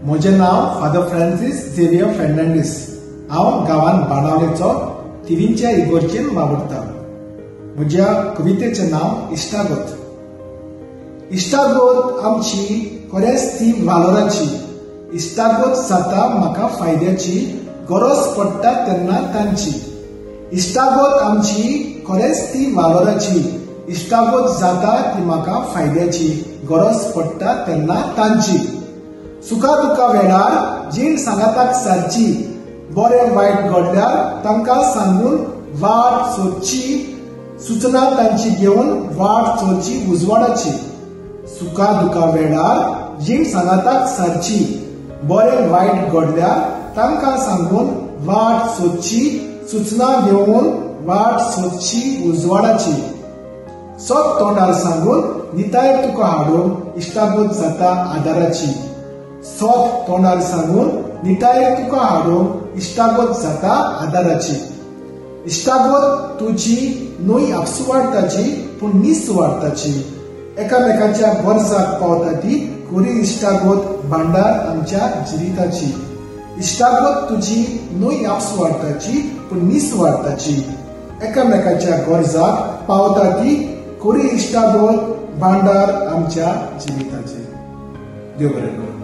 म्हजें नांव father Francis Xavier Fernandes. हांव गांवान बाणावलेचो तिवींच्या इगोर्जेन वावुरता. म्हज्या कवितेचें नांव इश्टागत. इश्टागत आमची खरेंच ती वालोराची. इश्टागत जाता म्हाका फायद्याची, गरज पडटा तेन्ना तांची. इश्टागत आमची खरेंच ती वालोराची. इश्टागत जाता ती म्हाका फायद्याची, गरज पडटा तेन्ना तांची. सुखा दुखा वेळार जीण सांगाताक सारची, बरें वायट घडल्यार तांकां सांगून वाट सोदची, सुचना तांची घेवन वाट चलची उजवाडाची. सुखा दुखा वेळार जीण सांगाताक सारची, बरें वायट घडल्यार तांकां सांगून वाट सोदची, सुचना घेवन वाट सोदची उजवाडाची. सत तोंडार सांगून निताय तुका हाडून इश्टागत जाता आदाराची. सत तोंडार सांगून निताय तुका हाडून इश्टागत जाता आदाराची. इश्टागत तुजी न्हय आपसुवार्थाची, पूण निसुवार्थाची. एकामेकाच्या गरजाक पावता ती खरी इश्टागत भांडार आमच्या जिविताची. इश्टागत तुजी न्हय आपसुवार्थाची, पूण निसुवार्थाची. एकामेकाच्या गरजाक पावता ती खरी इश्टागत भांडार आमच्या जिविताची. देव बरें करूं.